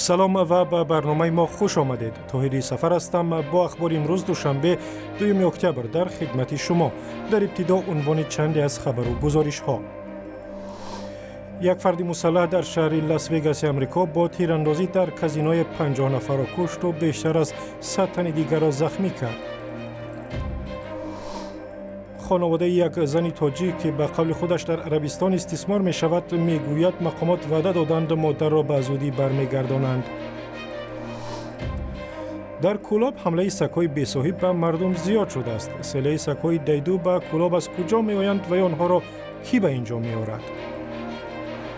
Салом ва ба барномаи мо хуш омадед. Тоҳири Сафар ҳастам бо ахбори имрӯз, душанбе, 2 октябр, дар хидмати шумо. Дар ибтидо унвони чанде аз хабару гузоришҳо. Як фарди мусаллаҳ дар шаҳри Лас-Вегаси Амрико бо тирандозӣ дар казинои 50 нафарро кушту бештар аз 100 тани дигарро захмӣ кард. Хонаводаи як зани тоҷик, ки ба қавли худаш дар Арабистон истисмор мешавад, мегӯяд, мақомот ваъда доданд, модарро ба зудӣ бармегардонанд. Дар Кӯлоб ҳамлаи сагҳои бесоҳиб ба мардум зиёд шудааст. Селаи сагҳои дайду ба Кӯлоб аз куҷо меоянд ва онҳоро кӣ ба ин ҷо меорад?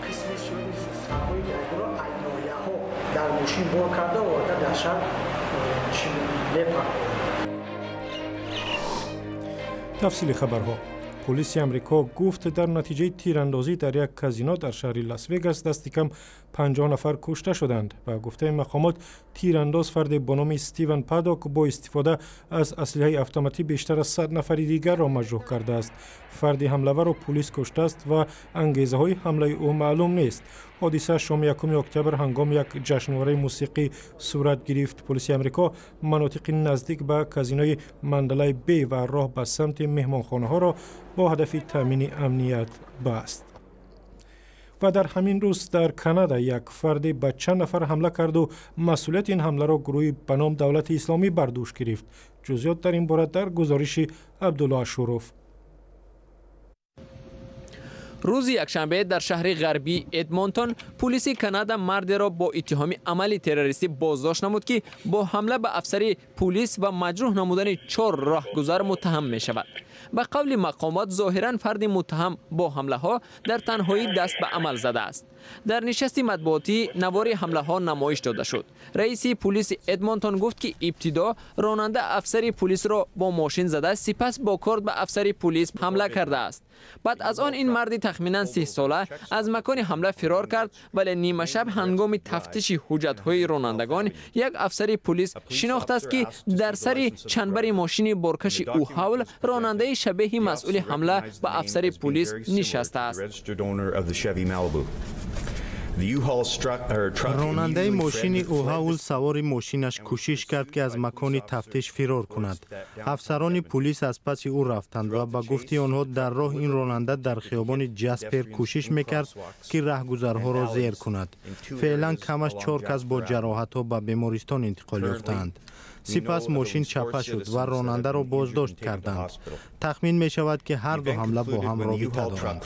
Қисми зиёди сагҳои дайдуро айнояҳо дар мошин бор карда оварда, дар шаҳр мепартоянд. Тафсили хабарҳо. Полиси Амрико гуфт, дар натиҷаи тирандозӣ дар як казино дар шаҳри Лас-Вегас дасти кам 50 нафар кушта шуданд. Ба гуфтаи мақомот, тирандоз, фарде бо номи Стивен Падок, бо истифода аз аслиҳаи автоматӣ бештар аз 100 нафари дигарро маҷрӯҳ кардааст. Фарди ҳамлаварро пулис куштааст ва ангезаҳои ҳамлаи ӯ маълум нест. Ҳодиса шоми 1 октябр ҳангоми як ҷашнвораи мусиқӣ сурат гирифт. Полиси Амрико манотиқи наздик ба казинои Мандалай Бей ва роҳ ба самти меҳмонхонаҳоро бо ҳадафи таъмини амният баст. Ва дар ҳамин рӯз дар Канада як фарде ба чанд нафар ҳамла карду масъулияти ин ҳамларо гурӯҳи ба ном Давлати Исломӣ бар дӯш гирифт. Ҷузъиёт дар ин бора дар гузориши Абдулло Ашуров. Рӯзи якшанбе дар шаҳри ғарбии Эдмонтон пулиси Канада мардеро бо иттиҳоми амали террористӣ боздошт намуд, ки бо ҳамла ба афсари пулис ва маҷрӯҳ намудани чор роҳгузар муттаҳам мешавад. Ба қавли мақомот, зоҳиран фарди муттаҳам бо ҳамлаҳо дар танҳоӣ даст ба амал задааст. Дар нишасти матбуотӣ навори ҳамлаҳо намоиш дода шуд. Раиси пулиси Эдмонтон гуфт, ки ибтидо ронанда афсари пулисро бо мошин зада, сипас бо корд ба афсари пулис ҳамла кардааст. Баъд аз он ин марди тахминан 30 сола аз макони ҳамла фирор кард, вале нимашаб ҳангоми тафтиши ҳуҷҷатҳои ронандагон як афсари пулис шинохтааст, ки дар сари чанбари мошини боркаши Ю-Ҳаул ронандаи шабеҳи масъули ҳамла ба афсари пулис нишастааст. Ронандаи мошини Ю-Ҳаул савори мошинаш кӯшиш кард, ки аз макони тафтиш фирор кунад. Афсарони пулис аз паси ӯ рафтанд ва, ба гуфти онҳо, дар роҳ ин ронанда дар хиёбони Ҷаспер кӯшиш мекард, ки раҳгузарҳоро зер кунад. Феълан камаш чор кас бо ҷароҳатҳо ба бемористон интиқол ёфтаанд. Сипас мошин чапа шуд ва ронандаро боздошт карданд. Тахмин мешавад, ки ҳар ду ҳамла бо ҳам робита доранд.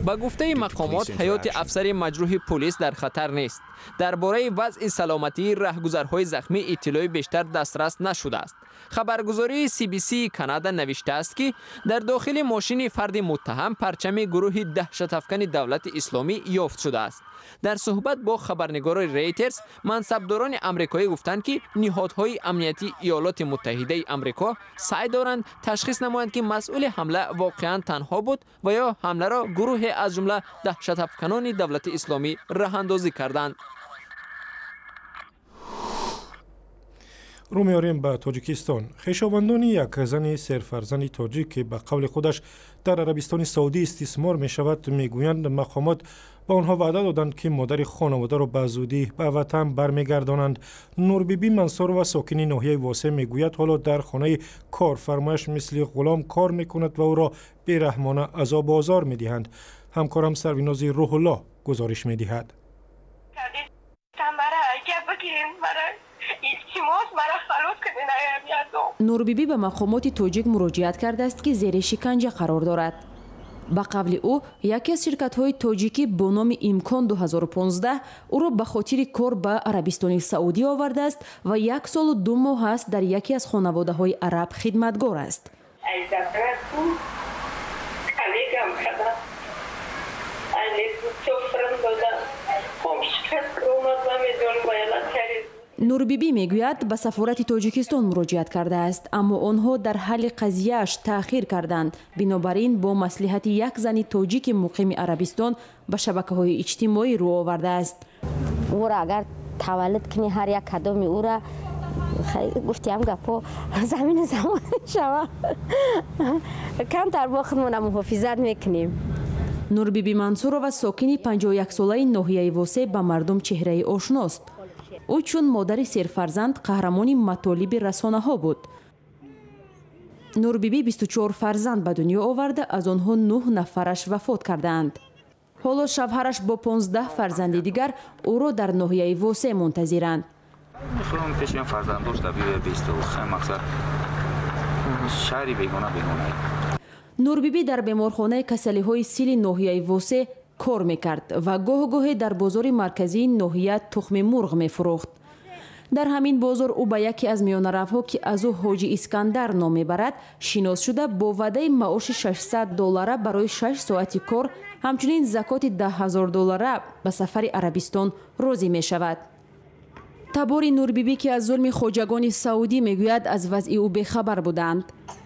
Ба гуфтаи мақомот, ҳаёти афсари маҷрӯҳи пулис дар хатар нест. Дар бораи вазъи саломатии раҳгузарҳои захмӣ иттилои бештар дастрас нашудааст. Хабаргузории CBC Канада навиштааст, ки дар дохили мошини фарди муттаҳам парчами гурӯҳи даҳшатафкани Давлати Исломӣ ёфт шудааст. Дар суҳбат бо хабарнигори Рейтерс мансабдорони амрикоӣ гуфтанд, ки ниҳодҳои амниятии Иёлоти Муттаҳидаи Амрико саъй доранд ташхис намоянд, ки масъули ҳамла воқеан танҳо буд ва ё ҳамларо гурӯҳе аз ҷумла даҳшатафканони Давлати Исломӣ роҳандозӣ карданд. Рӯ меорем ба Тоҷикистон. Хешовандони як зани серфарзанди тоҷик, ки ба қавли худаш дар Арабистони Саудӣ истисмор мешавад, мегӯянд, мақомот ба онҳо ваъда доданд, ки модари хонаводаро ба зудӣ ба ватан бармегардонанд. Нурбибӣ Мансурова, сокини ноҳияи Восе, мегӯяд, ҳоло дар хонаи корфармояш мисли ғулом кор мекунад ва ӯро бераҳмона азобу озор медиҳанд. Ҳамкорам Сарвинози Рӯҳуллоҳ гузориш медиҳад. Илтимос, мара халос кунед. Нурбибӣ ба мақомоти тоҷик муроҷиат кардааст, ки зери шиканҷа қарор дорад. Ба қавли ӯ, яке аз ширкатҳои тоҷикӣ бо номи Имкон 2015 ӯро ба хотири кор ба Арабистони Саудӣ овардааст ва як солу 2 моҳ аст дар яке аз хонаводаҳои араб хидматгор аст. Коллегам кардам, дода, омад, намедонам, баяла. Нурбибӣ мегӯяд, ба сафорати Тоҷикистон муроҷиат кардааст, аммо онҳо дар ҳалли қазияаш таъхир карданд. Бинобар ин бо маслиҳати як зани тоҷики муқими Арабистон ба шабакаҳои иҷтимоӣ рӯ овардааст. Ӯро агар таваллуд кунӣ, ҳар як кадоми ӯра, гуфтиам, гапҳо замину замон шава. Камтар бо худмона муҳофизат мекунем. Нурбибӣ Мансурова, сокини 51-солаи ноҳияи Восе, ба мардум чеҳраи ошност. Ӯ чун модари серфарзанд қаҳрамони матолиби расонаҳо буд. Нурбибӣ 24 фарзанд ба дунё оварда, аз онҳо 9 нафараш вафот кардаанд. Ҳоло шавҳараш бо 15 фарзанди дигар ӯро дар ноҳияи Восе мунтазиранд. Нурбибӣ дар беморхонаи касалиҳои сили ноҳияи Восе кор мекард ва гоҳ-гоҳе дар бозори марказии ноҳия тухми мурғ мефурӯхт. Дар ҳамин бозор ӯ ба яке аз миёнаравҳо, ки аз ӯ Ҳоҷи Искандар ном мебарад, шинос шуда, бо ваъдаи маоши 600 доллара барои 6 соати кор, ҳамчунин закоти 10 000 доллара ба сафари Арабистон розӣ мешавад. Табори Нурбибӣ, ки аз зулми хоҷагони саудӣ мегӯяд, аз вазъи ӯ бехабар буданд,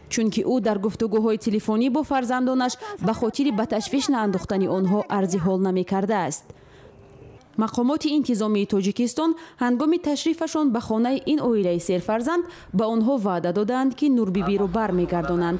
чунки ӯ дар гуфтугӯҳои телефонӣ бо фарзандонаш ба хотири ба ташвиш наандохтани онҳо арзи ҳол намекардааст. Мақомоти интизомии Тоҷикистон ҳангоми ташрифашон ба хонаи ин оилаи серфарзанд ба онҳо ваъда додаанд, ки Нурбибиро бармегардонанд.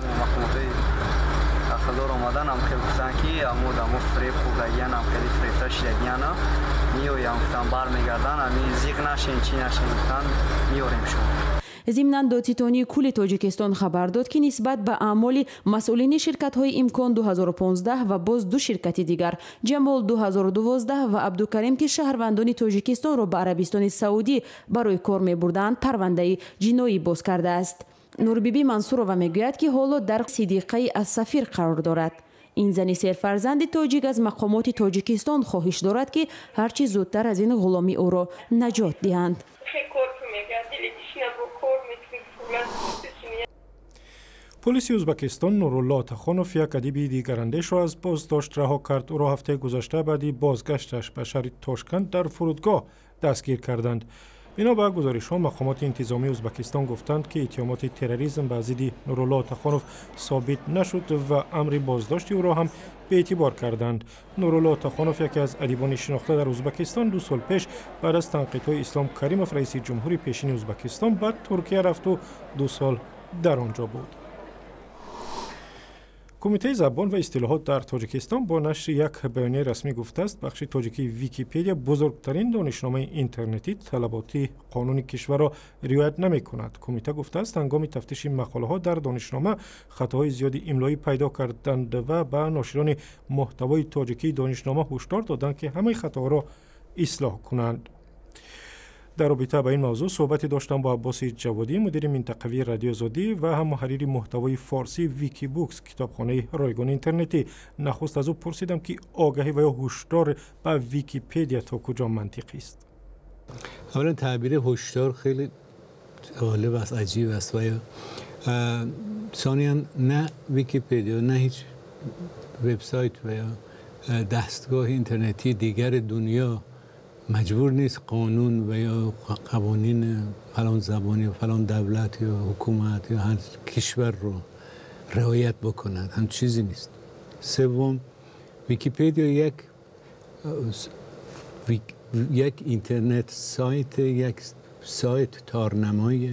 Зимнан, додситонии кулли Тоҷикистон хабар дод, ки нисбат ба аъмоли масъулини ширкатҳои Имкон 2015 ва боз ду ширкати дигар, Ҷамол 2012 ва Абдукарим, ки шаҳрвандони Тоҷикистонро ба Арабистони Саудӣ барои кор мебурданд, парвандаи ҷиноӣ боз кардааст. Нурбибӣ Мансурова мегӯяд, ки ҳоло дар сидиқаи Ассафир қарор дорад. Ин зани серфарзанди тоҷик аз мақомоти Тоҷикистон хоҳиш дорад, ки ҳарчи зудтар аз ин ғуломӣ ӯро наҷот диҳанд. Полиси Ӯзбекистон Нурулло Отахонов, як адиби дигарандешро, аз боздошт раҳо кард. Ӯро ҳафтаи гузашта баъди бозгашташ ба шаҳри Тошканд дар фурудгоҳ дастгир карданд. Бино ба гузоришҳо, мақомоти интизомии Ӯзбекистон гуфтанд, ки иттиҳомоти терроризм ба зидди Нурулло Отахонов собит нашуд ва амри боздошти ӯро ҳам беэътибор карданд. Нурулло Отахонов, яке аз адибони шинохта дар Ӯзбекистон, 2 сол пеш баъд аз танқидҳои Ислом Каримов, раиси ҷумҳури пешини Ӯзбекистон, ба Туркия рафту 2 сол дар он ҷо буд. Кумитаи забон ва истилоҳот дар Тоҷикистон бо нашри як баёнияи расмӣ гуфтааст, бахши тоҷикии Википедия, бузургтарин донишномаи интернетӣ, талаботи қонуни кишварро риоят намекунад. Кумита гуфтааст, ҳангоми тафтиши мақолаҳо дар донишнома хатоҳои зиёди имлоӣ пайдо карданд ва ба ноширони муҳтавои тоҷикии донишнома ҳушдор доданд, ки ҳамаи хатоҳоро ислоҳ кунанд. Дар робита ба ин мавзӯъ суҳбате доштам бо Аббоси Ҷаводӣ, мудири минтақавии Радиои Озодӣ ва ҳам муҳаррири муҳтавои форсӣ Викибукс, китобхонаи ройгони интернетӣ. Нахуст аз ӯ пурсидам, ки огаҳӣ ва ё ҳушдор ба Википедия то куҷо мантиқист. اولا تعبیر هشدار خیلی جالب است، عجیب است و ثانیا نه ویکیپدیا، نه هیچ وبسایت و یا دستگاه اینترنتی دیگر دنیا مجبور نیست قانون و یا قوانین فلان زبانی یا فلان دولت یا حکومت یا هر کشور رو رعایت بکند. هم چیزی نیست. سوم، ویکیپدیا یک اینترنت سایت، یک سایت تارنمای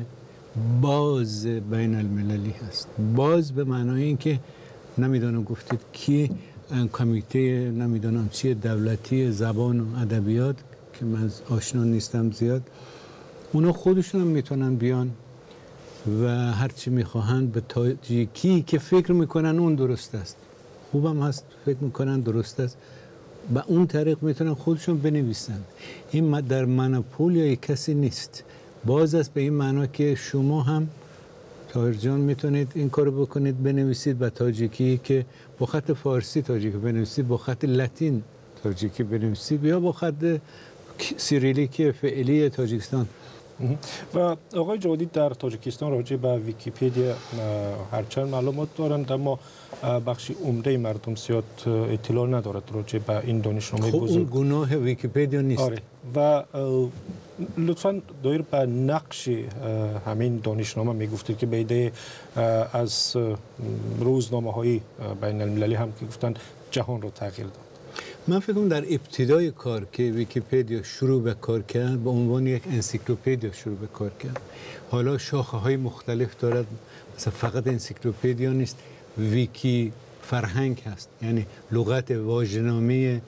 باز بین المللی هست. باز به معنای اینکه نمیدانم گفتید کی، کمیته نمیدانم چیه دولتی زبان و ادبیات که من آشنا نیستم زیاد، اونا خودشون هم میتونن بیان و هرچی میخواهند به تاجیکی که فکر میکنن اون درست است، خوبم هست، فکر میکنن درست است، به اون طریق میتونن خودشون بنویسن. این در monopole یا کسی نیست. باز است به این معنا که شما هم طاهر جان میتونید این کارو بکنید، بنویسید به تاجیکی که با خط فارسی تاجیکی بنویسید، با خط لاتین تاجیکی بنویسید یا با خط سیریلیک فعلی تاجیکستان. و آقای جوادی، در تاجیکستان راجع به ویکیپدیا هرچند معلومات دارند، اما بخشی عمده مردم زیاد اطلاع ندارد راجع به این دانشنامه. خب بزرگ. اون گناه ویکیپدیا نیست. آره، و لطفا دایر به نقش همین دانشنامه میگفتید که به ایده از روزنامه های بین المللی هم که گفتند جهان رو تغییر داد. من فکر کنم در ابتدای کار که ویکیپدیا شروع به کار کرد، به عنوان یک انسیکلوپدیا شروع به کار کرد. حالا شاخه های مختلف دارد، مثلا فقط انسیکلوپدیا نیست، ویکی فرهنگ هست، یعنی لغت واژه‌نامه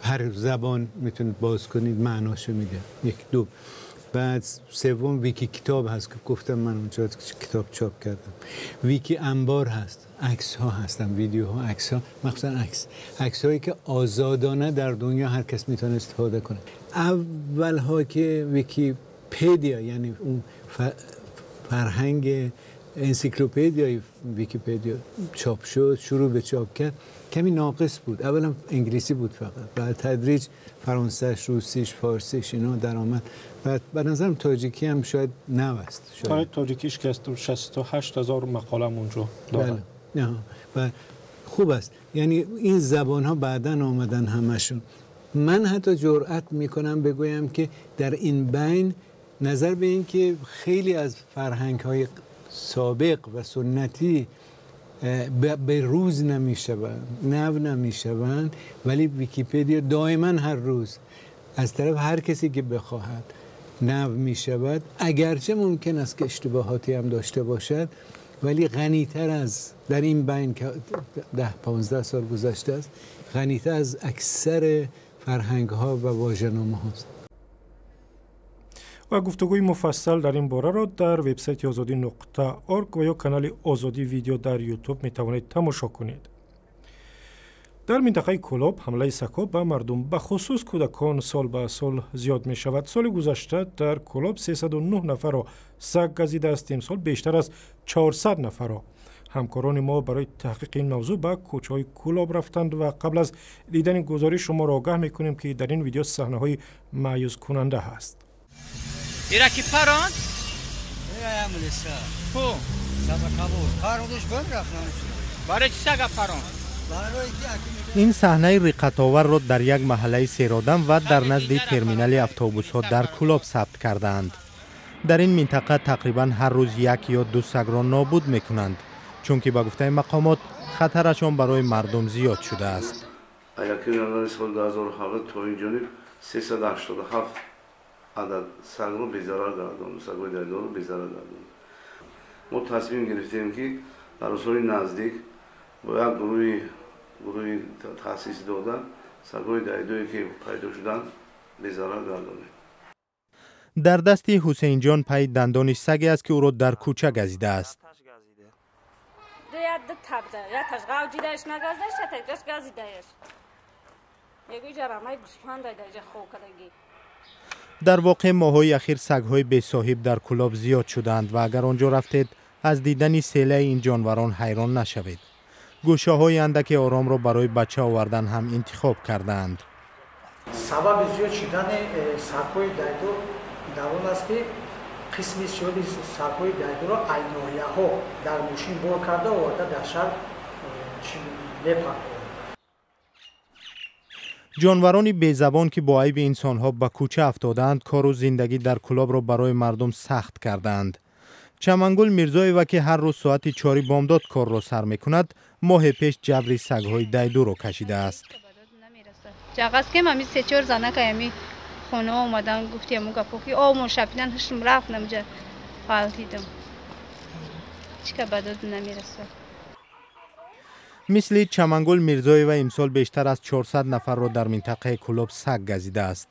هر زبان میتونید باز کنید معناشو میده. یک دو. بعد سوم ویکی کتاب هست که گفتم من اونجا کتاب چاپ کردم. ویکی انبار هست، عکس ها هستن، ویدیوها، عکس ها، مخصوصا عکس هایی که آزادانه در دنیا هر کس میتونه استفاده کنه. اول ها که ویکی پدیا، یعنی اون فرهنگ انسیکلوپدیای ویکی‌پدیا چاپ شد، شروع به چاپ کرد، کمی ناقص بود. اولا انگلیسی بود فقط، بعد تدریج فرانسهش، روسیش، فارسیش اینا در آمد. بعد به نظرم تاجیکی هم شاید نو است. شاید تاجیکیش که 68,000 مقاله اونجا داره. بله. و خوب است. یعنی این زبان ها بعداً آمدن همشون. من حتی جرأت میکنم بگویم که در این بین، نظر به این که خیلی از فرهنگ های سابق و سنتی به روز نمیشوند، نو نمیشوند، ولی ویکی‌پدیا دائما هر روز از طرف هر کسی که بخواهد نو میشود، اگرچه ممکن است که اشتباهاتی هم داشته باشد، ولی غنی‌تر از در این بین که 10-15 سال گذشته است، غنی‌تر از اکثر فرهنگ ها و واژه‌نامه هاست. و گفتگوی مفصل در این باره را در وبسایت azadi.org و یا کانال آزادی ویدیو در یوتیوب می توانید تماشا کنید. در منطقه کولاب حمله سگ‌ها به مردم، به خصوص کودکان، سال به سال زیاد می شود. سال گذشته در کولاب 309 نفر را سگ گزیده است، امسال بیشتر از 400 نفر را. همکاران ما برای تحقیق این موضوع به کوچه‌های کولاب رفتند و قبل از دیدن گزارش شما را آگاه می‌کنیم که در این ویدیو صحنه‌های مایوس کننده هست. ایرا کی پراند؟ این صحنه رقت‌آور را در یک محله سیرادم و در نزد ترمینال اتوبوس‌ها در کولاب ثبت کردند. در این منطقه تقریبا هر روز یک یا دو سگ را نابود می‌کنند، چون که به گفته مقامات خطرشان برای مردم زیاد شده است. سال 2007 تا اینجانب 387 عدد سگ رو بی‌ضرر گرداند، سگ‌های دایدار رو بی‌ضرر گرداند. ما تصمیم گرفتیم که در روزهای نزدیک با یک گروه تأسیس دادن سگ‌های دایداری که پیدا شدن بی‌ضرر گردانیم. در دست حسین جان پای دندان سگی است که او را در کوچه گزیده است. در واقع ماه‌های اخیر سگ‌های بی‌صاحب در کولاب زیاد شدند و اگر آنجا رفتید از دیدن سیله این جانوران حیران نشوید. گوشه‌های اندک آرام را برای بچه آوردن هم انتخاب کردند. سبب زیاد شدن سگ‌های دایدو در آن است که قسم زیادی سگ‌های دایدو را ноҳияҳо дар мошин бор карда оварда дар шаҳр мепартоянд. ҷонварони безабон ки бо айби инсонҳо ба кӯча афтодаанд, кору зиндагӣ дар кӯлобро барои мардум сахт кардаанд. Чамангул Мирзоева ки ҳар рӯз соати 4 бомдод корро сар мекунад, моҳе пеш ҷабри сагҳои дайдуро кашидааст. Хона омадан гуфтем гапо ки обмон шапидан ҳашм рафт намҷа ғалтидам. Чика ба дод намерасад. Мисли Чамангул Мирзоева имсол бештар аз 400 нафарро дар минтақаи Кӯлоб саг газидааст.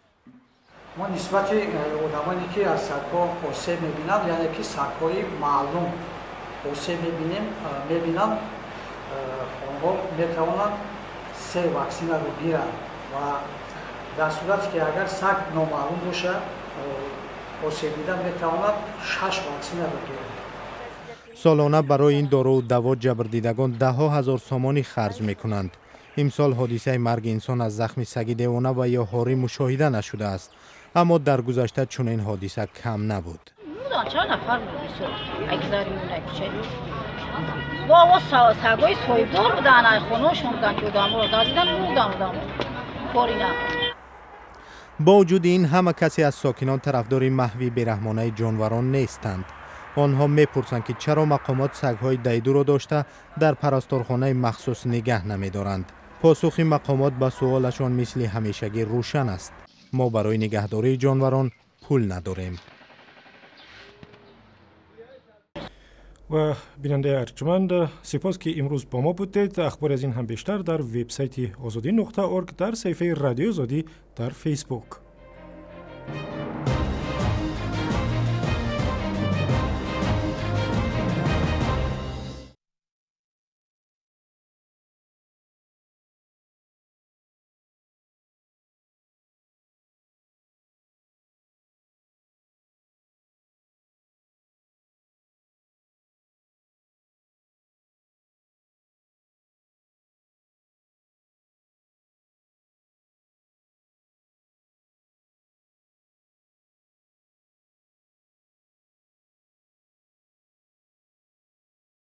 Мо нисбати одамоне ки аз сагҳо осеб мебинанд, яъне ки сагҳои маълум осеб мебинанд, онҳо метавонанд 3 ваксинаро гиранд ва дар сурате ки агар саг номаълум бошад, осебдида метавонад 6 ваксинаро гирад. Солона барои ин доруву даво ҷабрдидагон даҳҳо ҳазор сомонӣ харҷ мекунанд. Имсол ҳодисаи марги инсон аз захми саги девона ва ё ҳорӣ мушоҳида нашудааст, аммо дар гузашта чунин ҳодиса кам набуд. Чанд нафар бо сагҳои соҳибдор буданд, хонашон буданд ки одаморо газидан мурдан одамо корина. Бо вуҷуди ин ҳама касе аз сокинон тарафдори маҳви бераҳмонаи ҷонварон нестанд. Онҳо мепурсанд ки чаро мақомот сагҳои дайдуро дошта дар парасторхонаи махсус нигаҳ намедоранд. Посухи мақомот ба суолашон мисли ҳамешагӣ рӯшан аст. Мо барои нигаҳдории ҷонварон пул надорем. Ва бинандаи арҷманд, сипос, ки имрӯз бо мо будед. Ахбори аз ин ҳам бештар дар вебсайти озодӣ.org, дар саҳифаи Радиои Озодӣ дар Фейсбук.